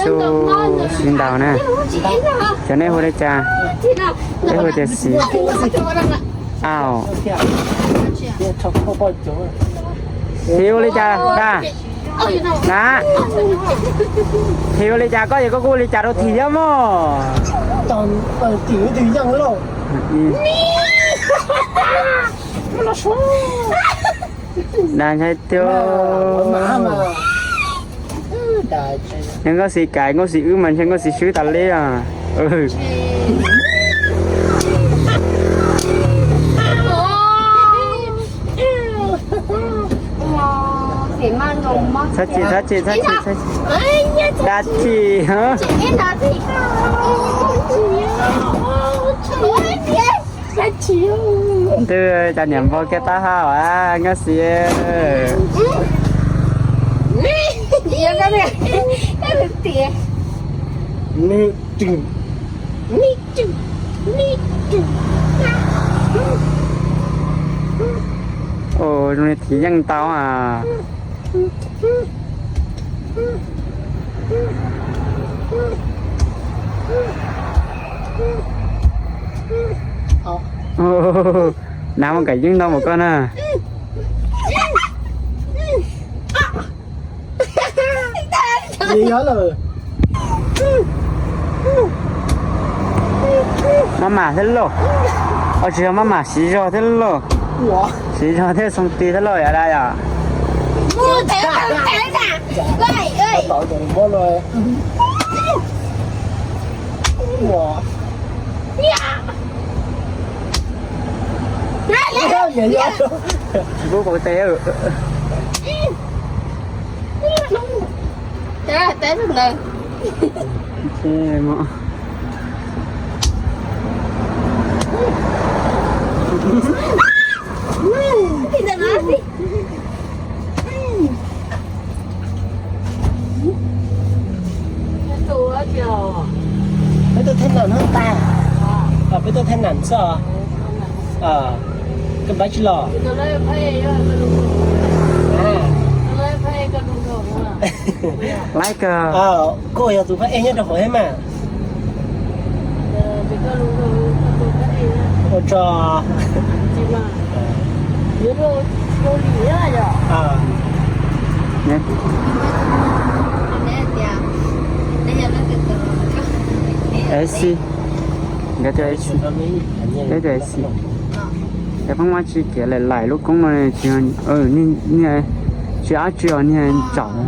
Xu, siv ntaus na. Cov nej hu li cas? Peb hu tias xis. Au. Thim hu li cas da? Na, thim hu li cas koj, yog koj kuj hu li cas rau thim thiab mog. Da ntshai tiag. Yog nkauj xis kam nkauj xis wb mas ntshe nkauj xis swb tas li os. Txhob chim, txhob chim, txhob chim, txhob chim. Dab tsi? Twb cov niam npau kiag taub hau as nkauj xis. Ua zoo li thim yeej tau as. Nav muaj kam yeej ntau npaum koj na. Maj mam thiab lauj. Os, tsis yog maj mam, siv zog thiab lauj. Siv zog thiab xoo ti thiab lauj, yog dab yom. Tsis pub pauv tes. Peb tuaj thab nam no tas. Peb tuaj thab nam xwb os. Koj npab tsis los? Laiv kawg. Koj yog tus phab ej nyob rau hauv thiab mas. Ua tso. Esi, nkawd tus esi, peb tus esi. Cov phooj ywg tsis kiam lawm, lais lub koob no tsis, tsis dab tsi os, niag tsaum.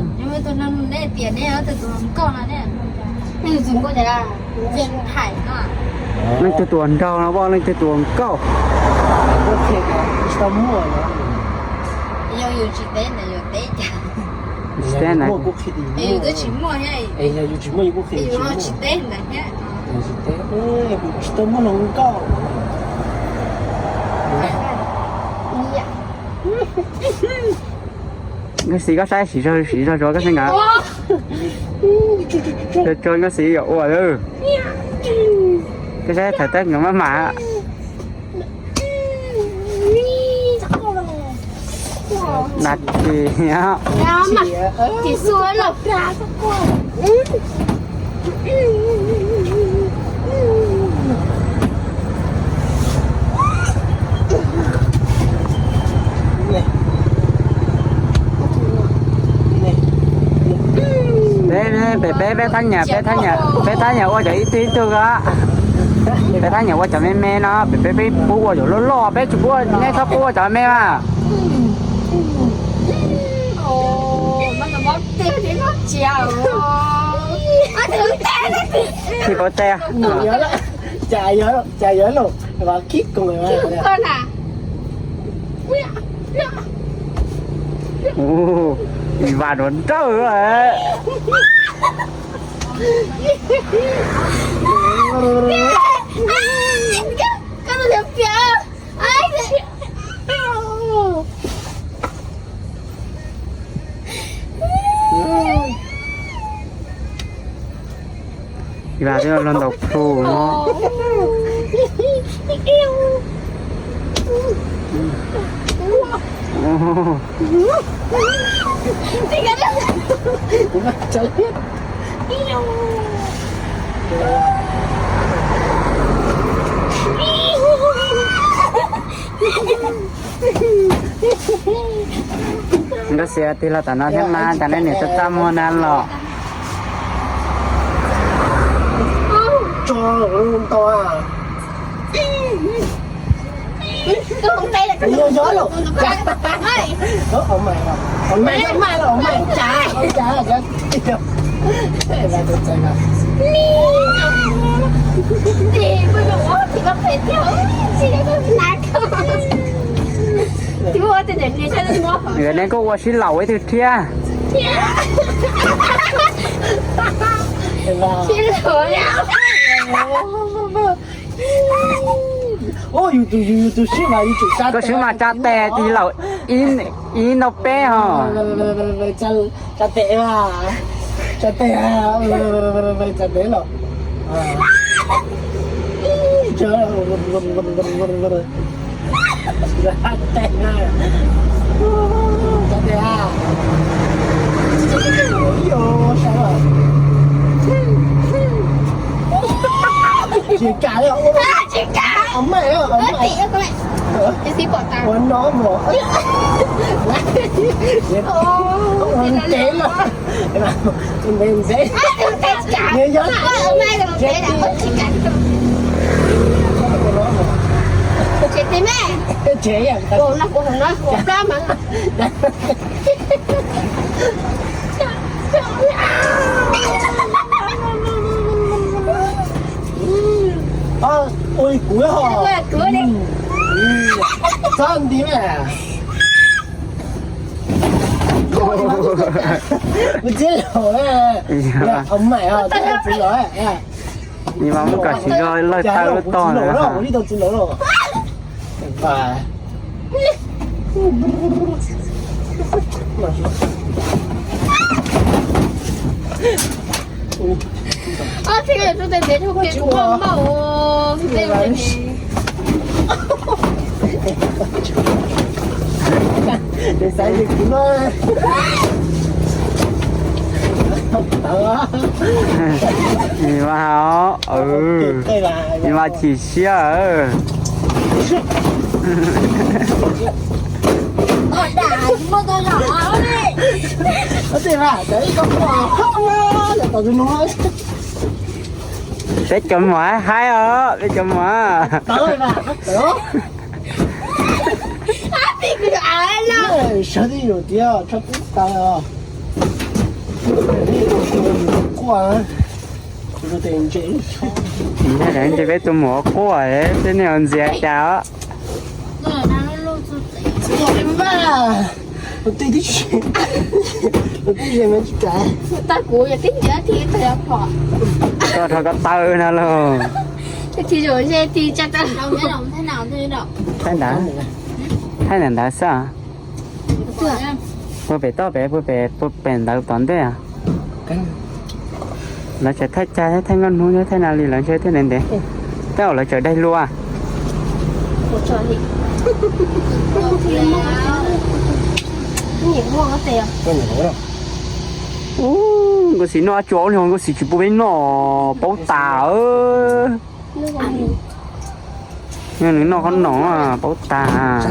Leej twg tus nraug no, leej twg tus nkauj. Tsis teb na. Nkauj xis, koj saib, siv zog, siv zog tso koj saib nkaus. Tso, nkauj xis yuav ua lawm. Koj saib thaum tag nkawd maj mam. Dab tsi? Peb, peb, peb, peb thab nyiam, peb thab nyiam, peb thab nyiam ua cov ib tug ib tug ko. Peb thab nyiam ua cov me me no, peb, peb, peb pub ua cov loj loj, peb tsis pub, nej txhob pub ua cov me mas. Thim pauv tes. Cas yuav, cas yuav kib koom. Ua, Iva duav nrawj. Iva twb los ntaus plhu no. Nkauj Xis tig los tom no thiab mas, cas nej niam txaj txaj muag na los. Nkawd nej kuj ua sib laum ib tug thiab. Koj swb mas tsa tes tig laum ib no peb ho. Tsa tes, tsa tes, tsa tes los. Tsis kam li, ua no mos, ua ntev los, ntev ntev, ntev, ua li kuv ho, txhob nti na. Kuv txiv laus, ua maim os, txiv laus. Nws mas muab kom tsis zoo lawj tawb lub tog na. Nws mas, nws mas chim siab. Peb cov muam haib os, peb cov muam. Ntshai peb tus muam quaj, peb nej ntxias cas os. Koj rho koj taw no lauj. Thaij ntawd, thaij ntawd xwb. Puag pem toj pem, puag pem, puag pem ntawd tom ntej. Lawv tseem thaij cag thiab thaij nkauj hnub thiab thaij na li lawv ntshe thiaj ntev ntev. Tej zaum lawv tseem daig lua. Ub, Nkauj Xis noj tsuas ub li, Nkauj Xis tsis pub peb noj, paub tas. Nws noj qhob noom paub tas.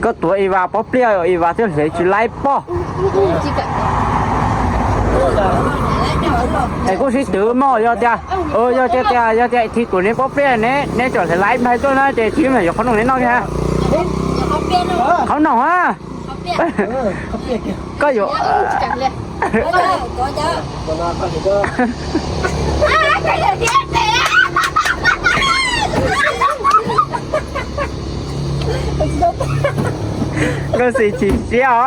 Koj tuav Eva pob pliaj, Eva twb hlawv tsis laib pob. Es kuj sib twv mog, yog tias, yog tias, yog tias thim tus neb pob pliaj ne, neb tseem hlawv laib npaig tuaj na ces tsis muaj yuav qhob noom neb noj kiag. Qhob noom a. Koj yuav Nkauj Xis chim siab os.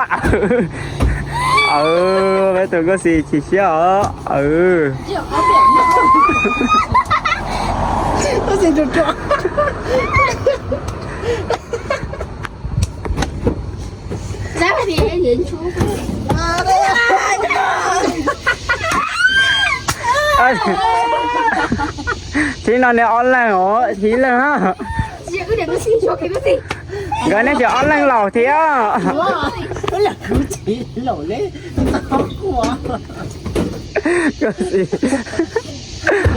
Peb tus Nkauj Xis chim siab os. Thib no neb ob leeg os, thib leeg na. Nkawd neb cov ob leeg laus thiab.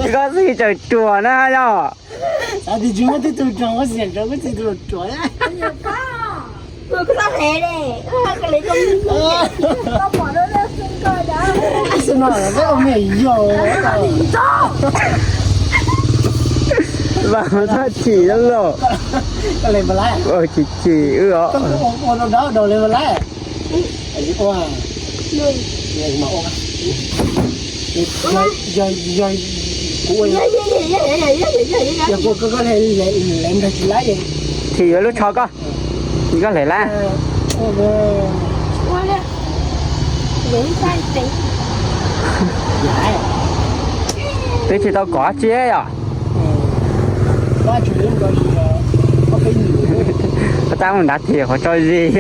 Nkauj Xis tseem ruam na yog. Vas txhob chim lawm. Chim chim wb os. Thim yuav lub tsho koj, koj hlem lawm. Twb tsis tau kov tsiab yom. Tab mus nrad thim qhov tso zis.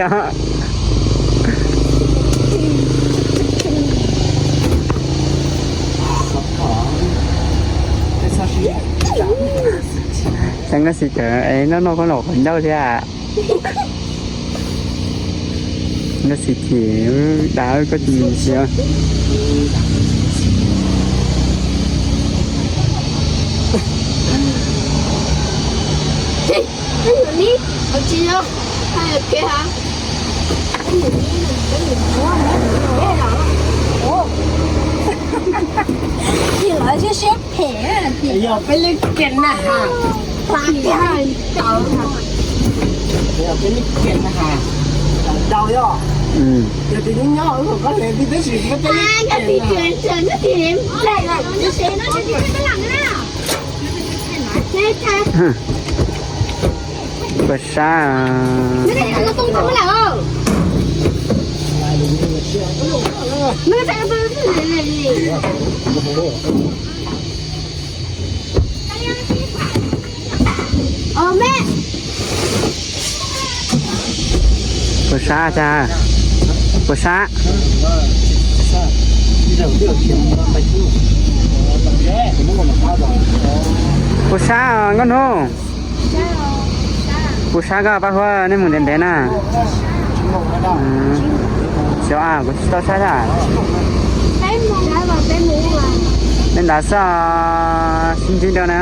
Xeeb Nkauj Xis cawm es noj noj koj los qhov ncauj thiab. Nkauj Xis thim, dav koj tsis ntsia. Yog peb lub kiag na has, peb lub kiag na has, daus yog, yog tias nyob nyob koj hlais tib teb sis peb lub kiag na. Puas sab? Puas sab tag? Puas sab? Puas sab nkauj hnub? Puas sab koj pab huab nej mus ntev ntev na? Xyov kuv tsis tau saib thiab. Nej nrad xwb, sib ntsib rau na,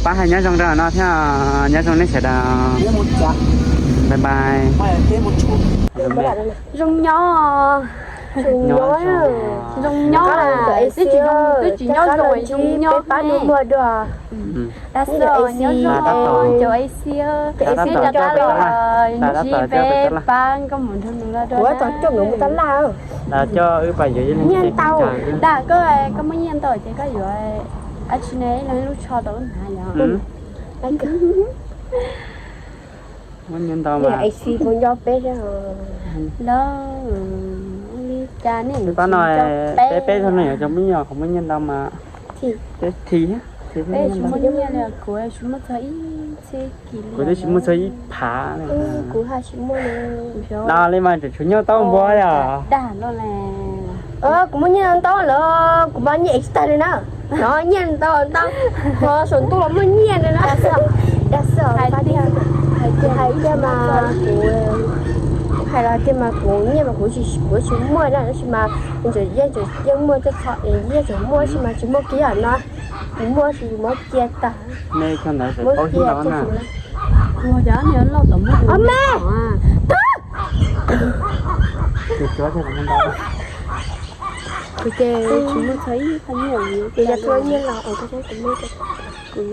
pab hais nyob zoo rau no thiab, nyob zoo nej sawv daws. Bye bye. Zoo nyob. Zoo nyob, zoo nyob, twb tsis nyob zoo zoo nyob pab nus muag dua. Nyob zoo cov A C, A C cov los ntsib peb pab nkauj mus nrog nus no dua. Nyiaj ntau, dag koj, koj muaj nyiaj ntau ces koj yuav dab tsi ne, ib leeg ib lub tsho tau wb hnav yom. Muaj nyiaj ntau mas. Los li cas ne, peb peb tug neeg yuav cov muaj nyiaj, qhov muaj nyiaj ntau mas. Peb tsis muaj nyiaj li, kuv tsis muaj txog ib txhiab kis li. Kuv twb tsis muaj txog ib phav. Kuv haj tsis muaj li. No li mas tseem tshuav nyiaj tau npua yom. Dag no le. Kuv muaj nyiaj ntau lawm, kuv mas nyiaj tsis tag li na. No nyiaj ntau ntau, ho saum ntuj los muaj nyiaj li na. Dag xwb, hais tiag mas kuv, kuv hais los tiag mas kuv nyiaj mas kuv tsis, kuv tsis muaj na, tab sis mas yeej yeej muaj coj txhob, yeej tseem muaj tab sis mas tsis muaj kiag no. Kuv muaj tab sis kuv muab cia tag. Muab cia tag. Os me, kuv ces tsis muaj txog ib qho nyiaj, kuv yog txog nyiaj los kuv muab, kuv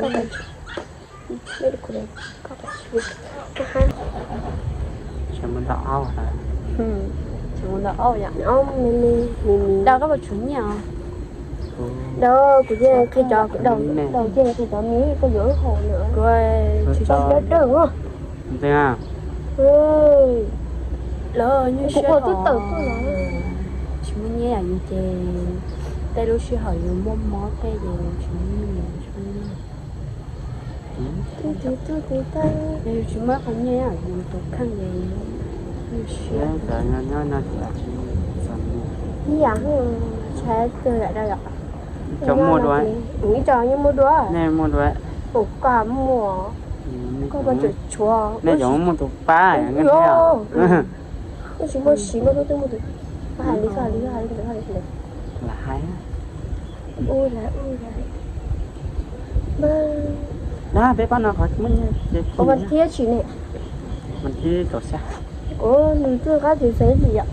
Dag koj puas tshuav nyiaj os? Dag, kuv yeej qhia cov, kuv dag, dag yeej qhia cov me koj yuav wb haus na. Kuv tsis dawb dawb. Lawv nyuaj siab, tsis muaj nyiaj yus ces tej lub sij hawm yus muaj mob tej ces tsis muaj nyiaj. Yus tsis muaj qhov nyiaj yus tus kheej ces nyuaj siab. Ib yam, ib co nyiaj muaj dua, ib co nyiaj muaj dua, ib co nyiaj muaj dua, ib co nyiaj muaj dua. Koj tseem tshuav nej cov muaj tus pab. Wb tsis muaj siv, muaj tus pab hais li, hais li, hais li, hais li. Lam hais. Dab peb pab no qhov muaj nyiaj ces vas thib tsis ne, vas thib kaum xya. Ua nws twb qab tsis xav li yom.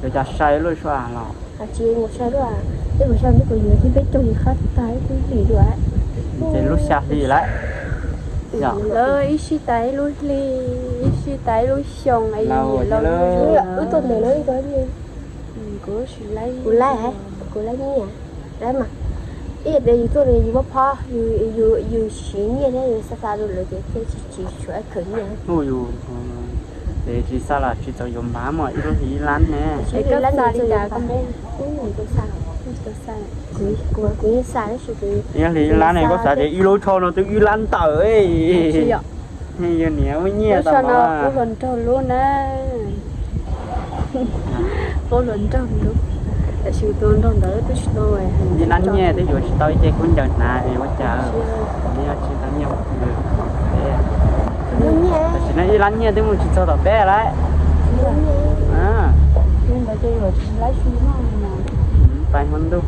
Yuav cas sai lub suab los? Tsis mus sai lub, ib puas xya ntuj kuv yuav thib peb caug li qab tag ib tug hlis dua. Ces lub xya hli lawm. Lawv ib sij tas ib lub hli, ib sij tas ib lub xyoo. Wb tuaj ntawm no, kuv laib, kuv laib nyiaj, laib mas. Ib yam li yus tuaj yus muab phob, yus siv nyiaj thiab yus xa xa rau lawv ces thiaj tsis tshuav khaws nyiaj. Ces tsis xa los tsis txaus yuav npav mas ib lub hli ib lab ne. Kuv yeej xa tab sis yog hli ib lab ne koj xav tias ib lub thauj no twb ib lab ntawm. Yog niam muaj nyiaj tau no. Ua hluas nraug lub na. Ua hluas nraug lub. Tam sis tus nraug ntawd twb tsis tau. Ib lab nyiaj twb yuav tsis tau ib ce khaub ncaws hnav es ua cas nws yuav tsis tau nyiaj. Tam sim no ib lab nyiaj twb mus tsis txog tom peb lawm. Pais hmo ntuj,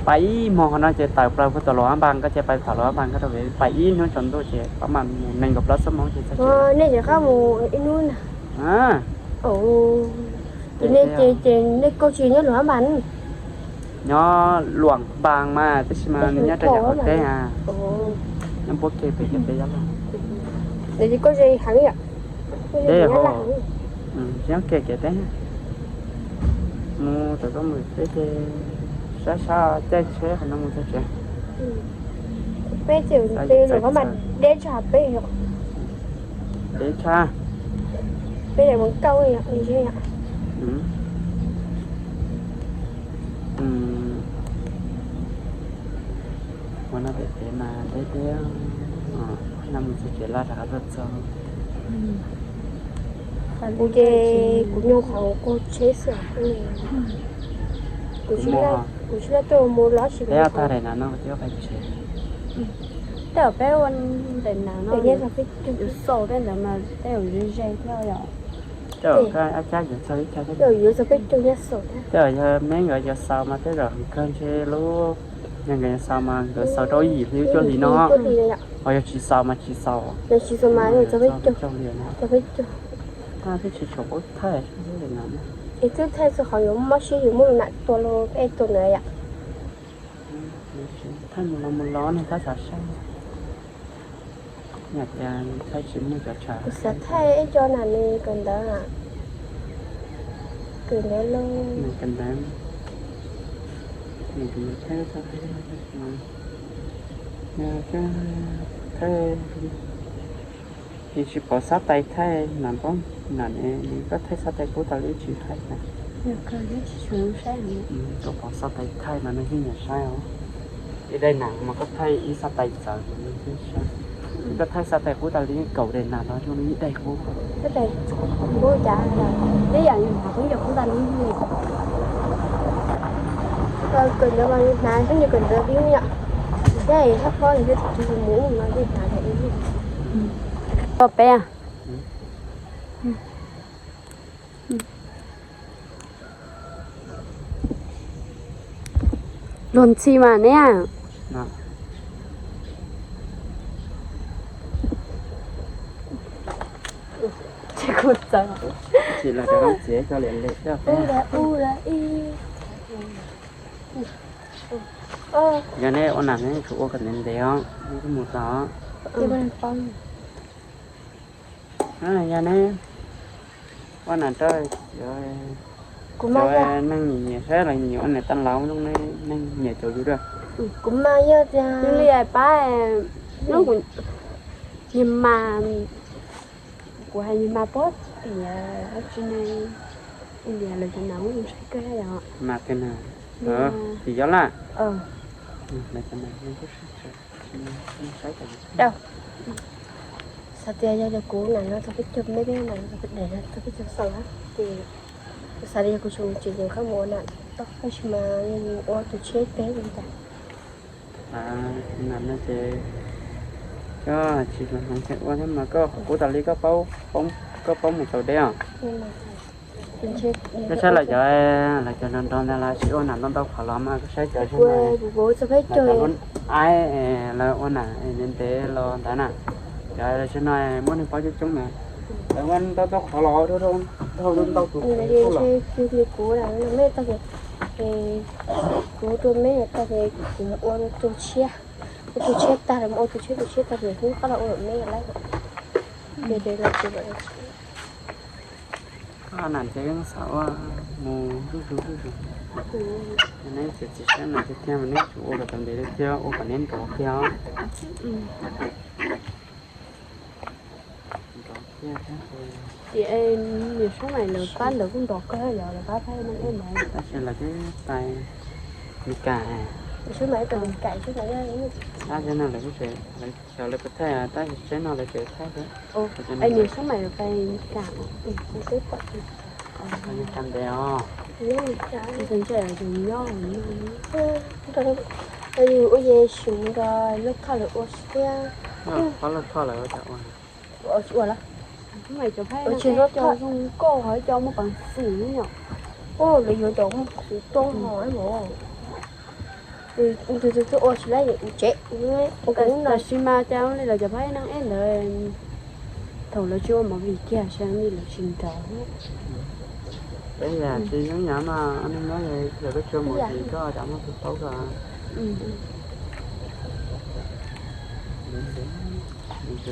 pais ib hmo qhov no ces tawm plaws puag tom Luas Ab Npas, koj ces pais tom Luas Ab Npas koj rau pem, pais ib hnub tsaus ntuj ces pab mam nees nkaum plaub xuab moos ces txog tsev. Nej tseem qab mus ib hnub na. Ces nej, ces nej kaum tsis nyob Luas Ab Npas? Nyob Luas Npas mas tab sis mas nws nyob rau yav qaum teb. Nyob npuab kiag pem cov teb Yob Laj. Deb ho, nyob kiag kiag teb. Mus tau koj mus peb ces sab sab caij tsheb qhov no mus txog tsev. Peb ces peb los qab mas deb tshaj peb. Deb tshaj. Peb mus kauj. Ua no pem pem mas deb deb, no mus txog tsev laj rov qab tuaj txog. Kuv ces kuv nyuag qhov kuv tsheb xwb. Kuv tsis, kuv tsis laj tuaj mus los sis peb tag daim nas no peb pais tsev. Tej zaum peb ua daim nas no yuav xaus tej ntawd mas tej zaum ze ze thiab yom. Tej zaum koj ab cab yuav txog ib co, tej zaum yuav txog peb caug nyob xaus thiab. Tej zaum yog meb nkawd yuav xaus mas tej zaum heev kawg ntshe lub, yog nkawd yuav xaus mas nkawd xaus rau yim hli cuaj hli no. Ho yog tsis xaus mas tsis xaus. Yog tsis xaus mas txog peb caug, txog peb caug. Thaj twb tsis tshua paub thaij daim nas. Es twb thaij txog qhov yuav mob siab yus muab nas tua los peb tua ntawd yom. Thaij mus los mus los no tab xav saib. Yam tias thaij tsis muaj cov tshav. Kuv xav thaij ib co nas nws kawm ntawv, kawm ntawv los, kawm ntawv, thaij, thaij, thaij, tsis pom xab tais thaij nas npab nas ne, koj thaij xab tais kub tau li tsis thaij tas. Koj pom xab tais thaij mas nws yeej nyiam saib os. Ib daim nas mas koj thaij ib xab tais txawv mas nws yeej saib. Koj thaij xab tais kub tau li kaum daim nas los zoo li ib daim kub. Ib yam li hnav khaub ncaws kub tau li. Kawm ntawv mas hnav khaub ncaws kawm ntawv li yom. Thiab thaj pob yog tus mus no yeej hnav li. Peb. Luag ntxhi mas ne. Tsis kuv txawv. Tsis los rau txiav coj liam lem thiab peb. Yog neb ua nas neb tsum ua kom ntev ntev os, neb twb mus tod. Yog neb ua nas rau cov neeg nyiam nyiam saib los nyiam ua nas tau laus zoo ne, neeg nyiam caum yus dua. Kuv mas yog tias li pab, nyias mas, kuv hais nyias mas pob tias tsis ne, ua niam lawv cov nas muaj ntshai kawg yom. Mas tus na, tim Yob Laj. Lawv cov nas kuj saib. Xav tias yog li kuv nas no txog peb caug, me me nas no txog peb, daim no txog peb caug xaus na, ces kuv xav tias yog kuv tsis mus tsev ces kuv qab mus ua nas tod, tab sis mas ua tus tsheb peb li cas. Nas no ces Koj tsis hloov thiab ua thiab mas koj qhov qub tas li koj paub mus tau deb os. Koj saib lawv cov, lawv cov nrov nrov ntawd lawv tsis ua nam ntau ntau qhov los mas koj saib cov, lawv cov lub aib lawv ua nam ntev ntev los ntawd na, cov zaum no muaj neeg paub coob coob na. Lawv ua ntau ntau qhov los dhau ntau tus. Kuv, kuv rau meb tag ces kuv ua tus tshiab, ua tus tshiab tag, ua tus tshiab tus tshiab tag ces hnub qab los ua meb lawm. Koj nam ces yeej xav ua mus zuj zus zuj zus. Neb txiv txiv saib nam tiag tiag mas neb tsuas ua kom tau ntev tiag, ua kom neb nrov tiag. Nrov tiag. Ces niam Suab Maim lawv pab ntawd kuj nrov kawg yog lawv pab Thaib Nam Ej ntawd. Tab sis lawv twb pais Meskas. Suab Maim pais Meskas, Suab Maim, tab sis no lawv kuj, lawv xyov lawv puas thaij tab sis tseeb no lawv tseem thaij thiab. Niam Suab Maim lawv pais Meskas. Meskas ntev os. Nyob, yus ua ces xyuv nrog Lauj Thoj lawv ua thiab. Ob Lauj Thoj lawv ua cas ua? Ua los, Suab Maim cov phaib no cov zoo nkauj ho cov muaj peev xwm yom. Lawv yuav cov muaj peev xwm tooj ho mas. Tus tus tus ua tsis laib tsev. Tab sis mas cas li lawv cov phaib Nam Ej ntawd thaum lawv tsis ua movie kiag sab li lawv tsis nrov. Peb yam tsis zoo yam mas neeg nyob yog koj tsis ua movie koj cas muaj tus paub koj. Neeg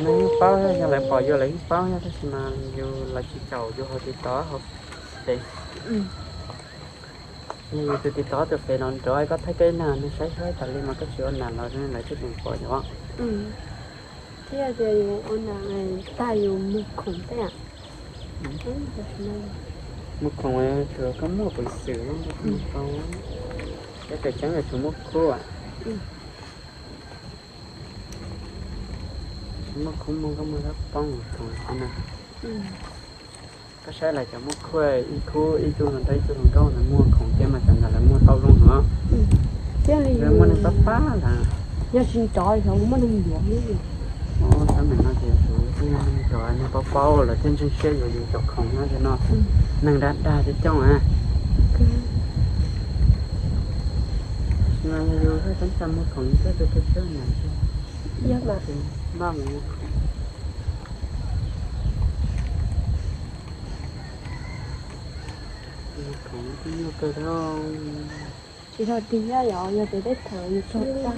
yeej paub, yog lawv pom yus lawv yeej paub tab sis mas yus lawv tsis caum yus hauv TikTok hauv Face. Yog yus tus TikTok tus Face no nrov koj thaij koj ib leeg neeg saib saib tas li mas koj tsis ua nam los lawv twb tseem pom yus. Thiab tias yus ua nam tag yus mus khoom thiab. Mus khoom tsuas koj muaj peev xwm, koj tseem ceeb yuav tsum muaj khub. Tsis muaj khub muaj nkauj muaj zaub poob khoom no. Koj saib lawv cov muaj khub, ib khub ib tug hluas nraug ib tug hluas nkauj ntawd muaj khoom thiab mas cov ntawd lawv muaj tau zoo heev. Thiab li muaj neeg pab pab ntag. Yog tsis nrov xyov muaj neeg yuav li. Tab meem no ces tsuas yog neeg nrov neeg paub paub lawv thiaj ntseeg siab yuav yus cov khoom no. Neeg dag dag coob coob na. Tab sis mas yog yus tab txaj muag khoom thiab tus kawg siab na. Yog mas, npaj mus muag khoom. Khoom twb nyuaj kawg thiab. Tsis tau tiag yom, yog tias tej thaum yus txog tag,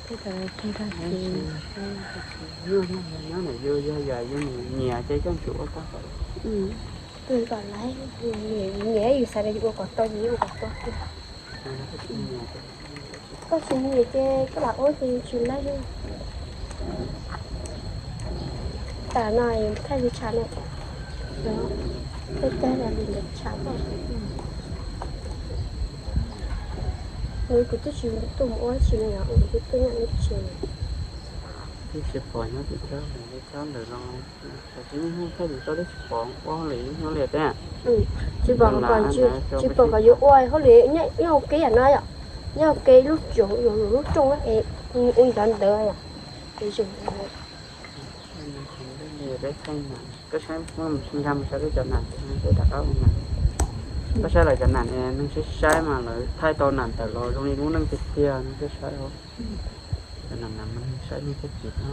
tej thaum txog tag ces nyuaj. Nyob ntawm yus yog yam yus nyiam ces koj tsum ua tau. Tus kom laiv, nyiam yus xav tias yus ua kom tau ces yus ua kom tau tiag. Koj tsis nyiam ces koj lam ua ces yus tsis laib. Tam no thaij li tshav no, tej tag li ntawd tshav koj. Nws kuv twb tsis tuaj mus ua tsi li os, kuv twb tuaj nyob ib tsev. Twb tsis pom nyob tim tsob, tsob ntawm no, tsis thaij tim tsob twb tsis pom ua hauj lwm nyob li thiab. Tsis pom, tsis pom kom yuav ua hauj lwm nyob ua ke yam no yom, nyob ua ke lub tsev lub rooj es ua ntawd ntawd yom. Peb thaij nas, koj saib, nkag mus saib peb cov nas, peb rov qab ua nas. Koj saib lawv cov nas, neeg saib saib mas lawv thaij tau nas tawm los zoo li lub neej tiag tiag, neeg saib saib. Cov nas mas neeg saib neeg thiaj chim no.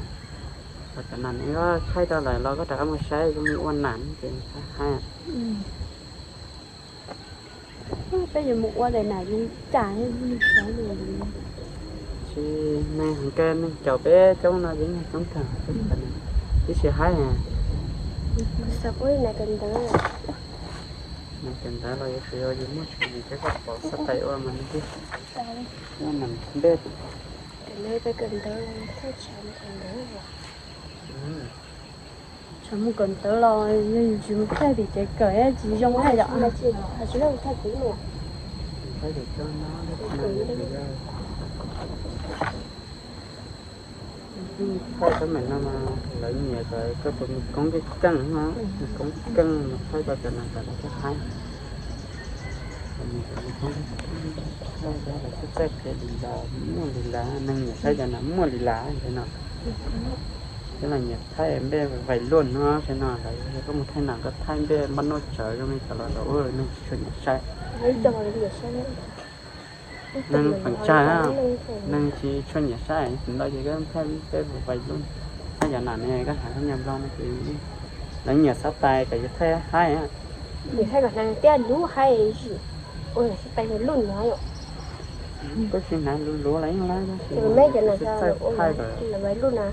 Cov nas koj thaij tau lawm los koj rov qab mus saib zoo li ua nas ces haib. Peb yuav mus ua daim nam zoo cas thiab mus saib. Tsis, neeg heev kawg, neeg caum peb coob no yeej yog coob kawg. Ib tsis haib. Kuv xav ua ib nas kawm ntawv. Nas kawm ntawv los yuav tsum yog yus muaj tswv yim thiab koj pom xab tais ua mas nws thiaj muaj nas npej. Kawm ntawv, kawm ntawv, thaj tsam kawm ntawv. Tsam mus kawm ntawv los yog yus tsis mus thaij tim tsev kawm tsis zoo thiab yom. Thaij tab meem no mas lawv nyiam kom koj puas mus koob keej keej no, mus koob keej mus thaij tau cov nas kom lawv thiaj haib. Txawj qhia li los muaj li las, neeg nyiam saib cov no muaj li las ntawd no. Cov no nyiam thaij npej vais luaj no, cov no lawv yog koj mus thaij nas koj thaij npej npaj nuj tsawv zoo li cov los lawv ua neeg tsis tshua nyiam saib. Neeg feem tsawg, neeg tsis tshua nyiam saib, thaum ntawd ces koj thaij npej vais luaj, thaij cov nas ne koj hnav koj nyob Nplog no ces lawv nyiam xav tais kom yus thaij haib. Nyiam thaij kom hnav tiab lub haib, ua xav tais luaj no yom. Koj tsis hnav luv luv los yeej laib, tab sis me cov nas thaij vais luaj na.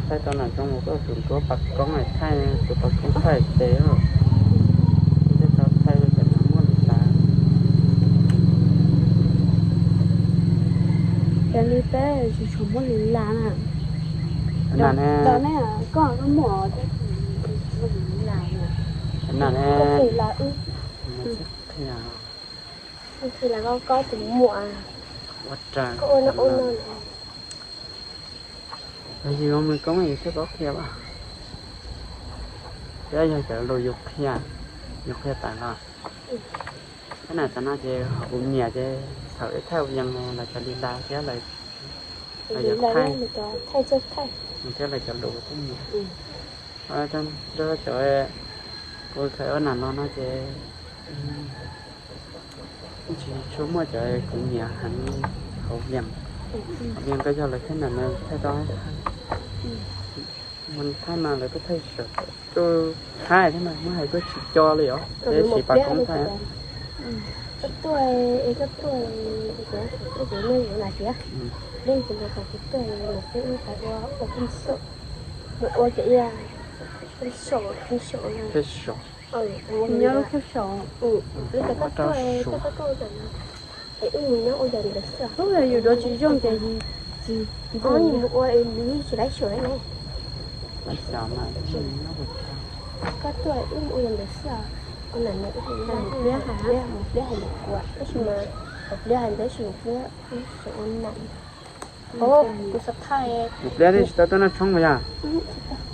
Thaij tau nas zoo mus koj tus nruab pas koob thaij, tus pas koob thaij tes, thaij tau thaij cov nas muaj li las. Cov li peb tsis tshua muaj li las na. Nas ne, koj muaj li las na. Qhia, qhia las koj, koj tus muam, ua raws koj ua no ua no. Yog yus me koob yus thiaj paub qhia as. Thiab yog cov lus yus qhia, yus qhia tawm los. Thiab na cov no ces kuv nyiam ces txhawm ib thaij ua yees los cov li las thiab lawv, lawv yuav thaij, thiab lawv cov lus kuv kuj nyiam. Cov, kuv khaws ua nas no no ces tsis tshua muaj cov kuv nyiam heev hauv Vias. Hauv Vias koj yog lawv thiab na, thaij tau, thaij mas lawv kuj thaij sawv, kuj thaij thiab mas muab hais kuj tsis co li os, siv pas koob thaij. Koj tuaj, koj tuaj, koj tsev neeg yuav nas tias, leej twg los kom kuv tuaj, peb ua peb ua, ua pheej xyaum, ua cov ib pheej xyaum, pheej xyaum na. Nyob lub pheej xyaum, koj tuaj, koj tuaj, es wb mus nyob ua yam ntawd xwb. Yus dua tsis zoo ces tsis mus ua, nws yeej tsis laib xyaum ne. Koj tuaj wb mus ua yam ntawd xwb os. Ua nam no mus pliab hais mus pliab hais mus kuam tab sis mas mus pliab hais ntawd tab sis mus pliab ua nam. Kuv xav thaij. Mus pliab tsis tau tuaj noj tshoob yog?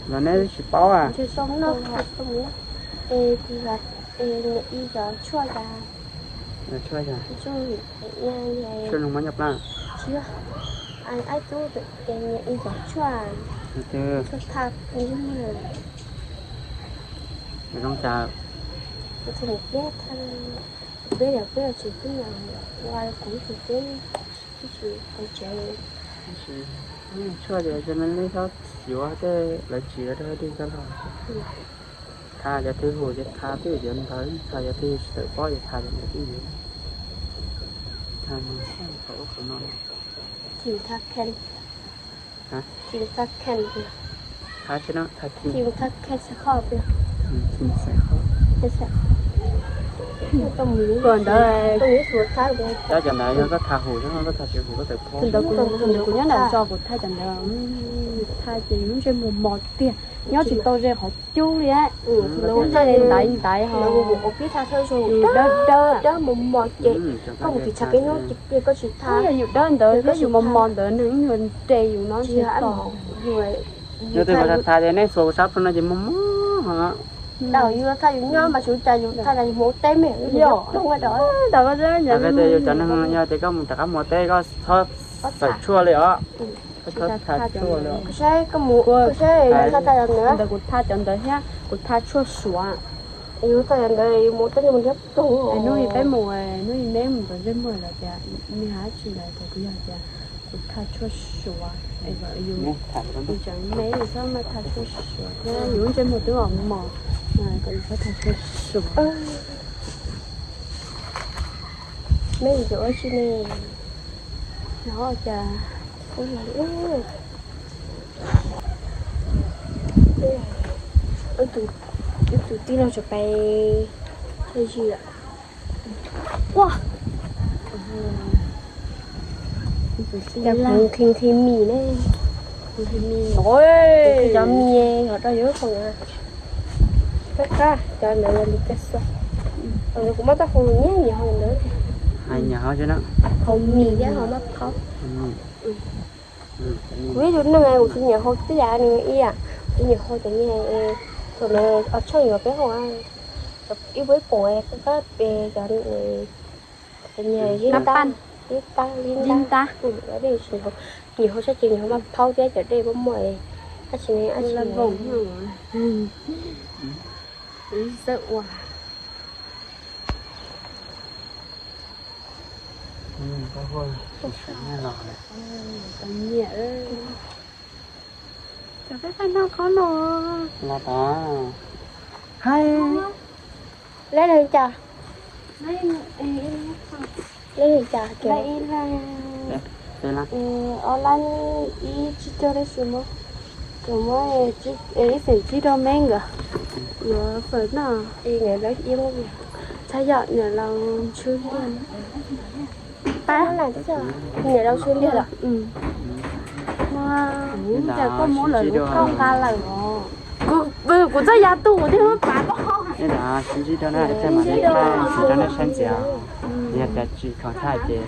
Los neb tsis paub a? Niam ib cov tshuaj cas? Tshuaj zoo mab nyob plab. Tsis, aib tub, niam ib cov tshuaj, tshuaj tha zoo cas? Kuv tsis mus pliab tha, pliab yog pliab tsis tub yog ua kuv tsis teb, tsis tsis tau tsev. Tshuaj ces cov me leb txhob xyuav tej lawv tsis rau dej coj los. Tha cov twg huv ces tha twj ywm ntawd, tha cov twg tsis tawm pob ces tha cov ntawd twj ywm. Tha mus thaum ub qhov no. Tha, tha khen, tha khen xav qhov, khen xav qhov. Tab cov ntawd yog koj tha huv, koj tha tsis huv koj tawm pob. Ntawd kuv, ntawd kuv nyob nram zos kuv tha cov ntawd, tha ces lub ntsej muag mos tiag, nyob tsis tau ze qhov cub li. Ntaiv ntaiv ho yus dawb dawb, dawb mos mos ces koj mus tsis tshav kev hnub ces koj tsis tha. Yus dawb ntawd thiab yus mos mos ntawd neeg ib nyuag nres yus no tsis tau. Yus tha ces nej xuas sab plhu no ces mos mos ho. Thaum yus tha yus nyob mas tsis ua cas, yus tha yus mus ua teb me yus ploog rau. Yus cov neeg yog tias koj mus rov qab mus ua teb koj txhob txawm tshuaj li os. Koj txhob tha tshuaj li os. Saib koj mus, saib tha tha cov ntawd, kuv tha cov ntawd thiab kuv tha tshuaj suav. Yus tha cov ntawd yus mus ua teb mus liab ploog. Hnub ib peb mus, hnub ib neb mus ntxuav ntsej muag lawm tias nws hab tsis lawm tias kuv yog tias kuv tha tshuaj suav, yus tseem me yus txhob maj tha tshuaj suav thiab yus lub ntsej muag twb mos mos, kom yus txhob tha tshuaj suav. Me yus ua tsi ne? No cas ib tug tij laug tseem pais thawj yig lawm. Ua, cas kuv nqhis nqhis mis ne, nqhis mis, nqhis cov mis hov rau yus hau na. Qab qab cov ntawd yog li cas xwb. Ntawd kuv muab tau hau nyiam nyiam hau ntawd thiab. Hais nyiam hau xwb na. Hau mis thiab hau maj phaub. Kuv ib tug neeg kuv tsis nyiam hau tiag nws ib yam, kuv tsis nyiam hau cov niag, thaum nws os tsheej yuav peb hau, ib vuag ib pum qab pe cov, cov niag zib ntab, zib ntab, zib ntab, nyiam hau sab ces nyiam hau maj phaub thiab cov dej muaj muaj, tab sis ne, tab sis ne. Cov peb pab noj qhob no. Los tod. Hais. Leb li cas? Leb li cas? Ob lab ib tsib caug tab sis muab, muab ib xeem tsib rau me nkawd yuav fawm noj. Txhaj yom, niam laus Ntsuj Liag. Pab, niam laus Ntsuj Liag lawm. Cas koj muab lawv lub kauj nqa lawm os? Kuv txoj yav tu kuv thiaj muab pav koj. Sib ntsib dua na, ib pliag mam li thaij tsis rau nej saib ntxiv. Yog tias tsis khoom thaij ces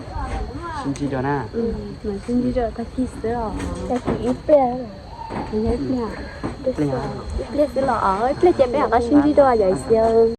sib ntsib dua na. Sib ntsib dua tag kis xwb os. Tag kis ib pliag. Ib pliag xwb los, ib pliag ces peb mam rov qab sib ntsib dua yom.